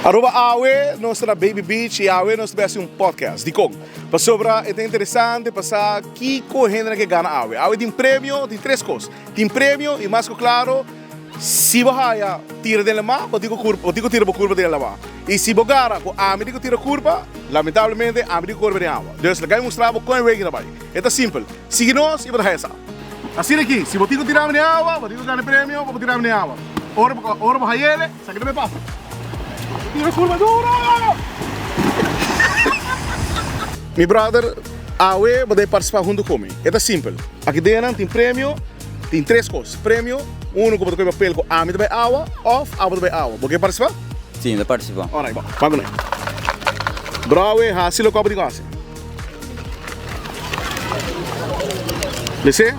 Aruba awe nos ta na Baby Beach y awe nos ta bay haci un podcast. Dicon? Pasobra e ta interesante pa sa kico hendenan ke gana awe. Awe tin premio, tin tres cos. Tin premio y mas cu claro si bo haya tira den lama bo tin cu bo tin cu tira bo curpa den lama. Y si bo gara cu ami tin cu tira curpa, lamentablemente ami tin cu corbe den awa. Dus laga mi mustra bo con e wega ta bay. E ta simpel. Sigui nos y bo ta haya sa. Asina aki, si bo tin ku tira mi den awa, bo tin ku gana e premio pa bo tira mi den awa. Ora bo ora bo hayele, saki ta pasa. Tira kurba duro! Mi brother, awe bo debe partisipá huntu ku mi. E ta simpel. Aki den nan tin premio, tin tres kos. Premio, unu ku bo ta kohe papel ku ami ta bai awa òf abo ta bai awa. Bo ke partisipá? Si, mi ta partisipá. Alright, bo. Ban ku ne. Bro, awe hasi loke bo tin ku hasi. Lese.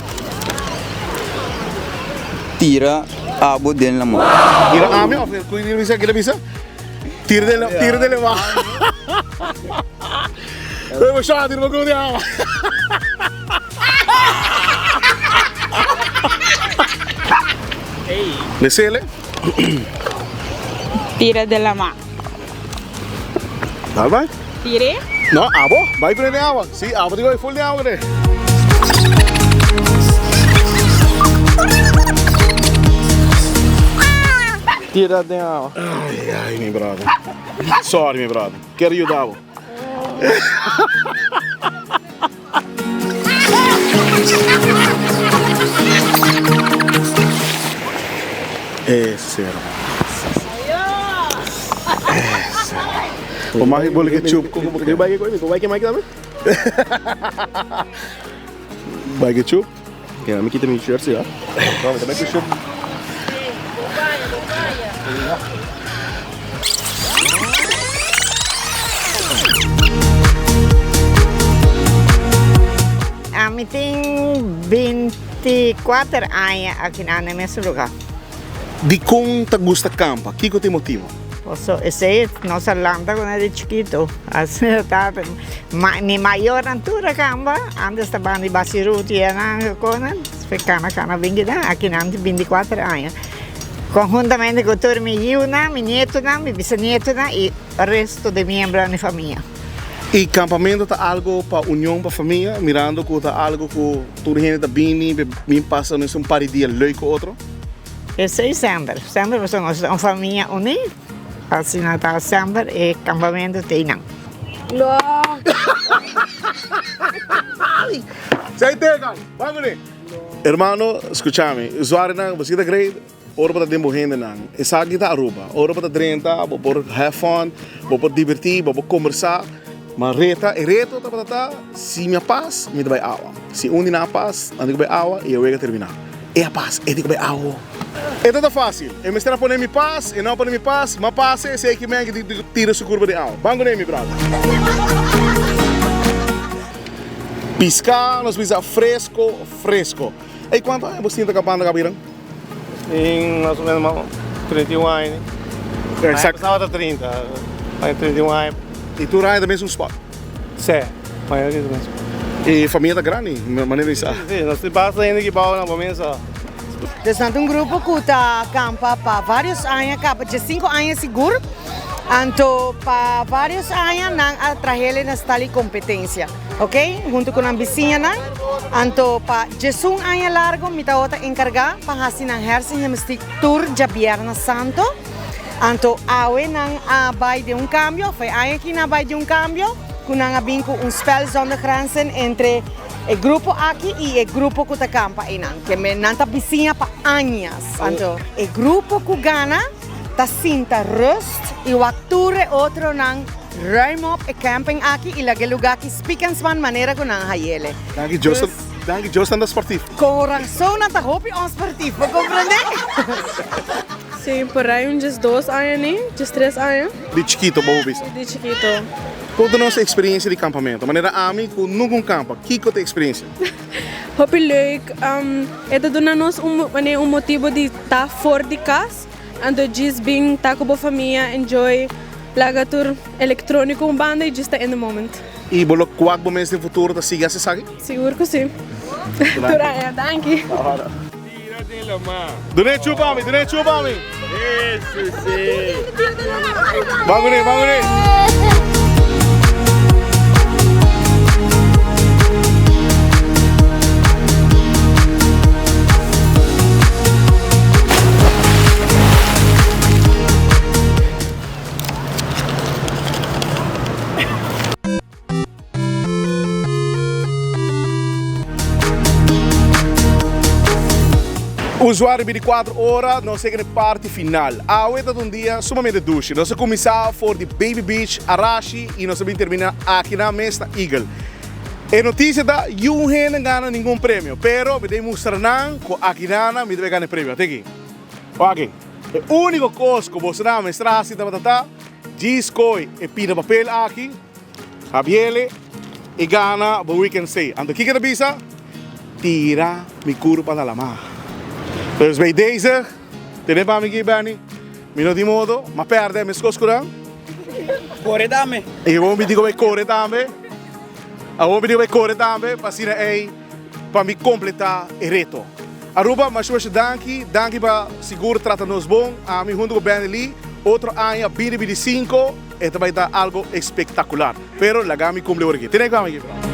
Tira abo den lamá. Tira ami of ku di bisa kila bisa? Tira den tira den lamá. Oye bo sha tira bo ku di awa. Lesele. Tira den lamá. Dal bai. Tire? No, abo. Bai prende awa. Si, abo tin bai full di awa kre. Tira den awa. Ai, ai, mi brother. Sorry, mi brother. Ker yuda bo. Ese hermano. Ese. O mag boli ketchup. Yo bai ke bai ke Mike tambe? Bai ketchup. Ok, mi kita mi shirt si ya. No, mi ta bai ku shirt. Ami tin binti kuater aña aki na e mesun lugar. Dikon ta gusta kampa? Kiko ta e motibu? Paso esei nos a lanta ku nos di chikitu. Asina ta mi mayornan tur a kamba antes ta banda di Basiruti e nan konan kana kana bin kinan aki nan tin binti kuater aña. Konhuntamente ku tur mi yiunan, mi nietonan, mi bisanietonan i resto di miembronan di famia. I kampamentu ta algu pa union pa famia, mirando ku ta algu ku tur hende ta bini, bin pasa nos un par di dia leuk ku otro? Esei semper, semper pasobra nos ta un famia uní, asina ta semper e kampamentu ta einan. Sei tega, ban kuné. Hermano, skucha mi, usuarionan, bo si ta great, ora bo ta den bo hendenan, esaki ta Aruba, ora bo ta drenta, bo por have fun, bo por dibertí, bo por kombersá, ma reta, e reto tabata ta, si mi a pas, mi ta bai awa, si un di nan a pas, nan tin ku bai awa i e wega terminá. E a pas, e tin ku bai awa. E ta ta fásil, e mester a pone mi pas, e no a pone mi pas, m'a pasa esei ki men ki tin ku tira su kurpa den awa. Ban kuné mi brother. Piská nos bisa fresco fresco. Ey cuanto aña bo sinta campando Gabiran? Tin mas o menos ma 31 aña. Exacto. Aña pasado ta 30, aña 31 aña. Y tur aña ta mesun spot? Sí, mayoria ta mesun spot. Y famia ta grandi, manera di sa. Sí, nos tin basta hende ki bou na bo mesa. Dus nan ta un grupo ku ta kampa pa varios aña kaba, diesinko aña sigur. Anto pa varios aña nan a trahele na stal di kompetensia, ok, huntu ku nan bisiñanan. Anto pa diesun aña largo mi tabata enkargá pa hasi nan hersengymnastiek tur djabièrnè santo. Anto awe nan a bai den un kambio, òf e aña aki nan a bai den un kambio ku nan a bin ku un spel zonder grenzen entre e grupo aki i e grupo ku ta kampa einan. Ke nan ta bisiña pa añas. Anto e grupo ku gana. Ta sinta rust y wak tur e otronan ruim op e camping aki y laga e lugar aki spik en span manera cu nan hayele. Danki Dios, danki Dios nan ta sportief. Con razon nan ta hopi onsportief, bo comprende? Sí, por ahí un diesdos aña ni, diestres aña. Di chikito bo bisa? Di chikito. Conta nos e experiencia di campamento. Manera ami cu nunca un campa, kico ta e experiencia? Hopi leuk. E ta duna nos un manera un motibo di ta for di cas. Anto djis bin ta ku bo famia, enjoy, laga tur elektroniko un banda i djis ta in the moment. I bo lo kuak bo mes den futuro ta sigui hasi esaki? Sigur ku si. Tur aña. Danki. Tira den la mar. Dun'e chupa mi, dun'e chupa mi. Eso si. Ban kuné, ban kuné. Usuario 24 ora, nos yega na e parti final. Awe ta un dia sumamente dushi. Nos a cuminsa for di Baby Beach, Arashi y nos a bin termina aki na mes na Eagle. E noticia ta, yun hende gana ningun premio, pero mi ta mustra nan cu aki nana mi ta bay gana e premio. Ate aki. Wak, e unico cos cu boso nan mester haci tabata ta djis coy e pida papel aki. Jabiele e gana bo weekend stay. Anto kiko ta bisa? Tira mi kurpa na lamá. Dus bij deze, tene pa mi aki Benny, mi no tin modo, m'a pèrdè meskos ku nan. Kore tambe. I awor mi tin ku bai kore tambe. Awor mi tin ku bai kore tambe pa asina ei pa mi kompletá e reto. Aruba, masha masha danki. Danki pa sigur trata nos bon. Ami huntu ku Benny Lee, otro aña 2025. E ta bai ta algo espectacular. Pero laga mi cumpli ora aki. Tene cu ami aki.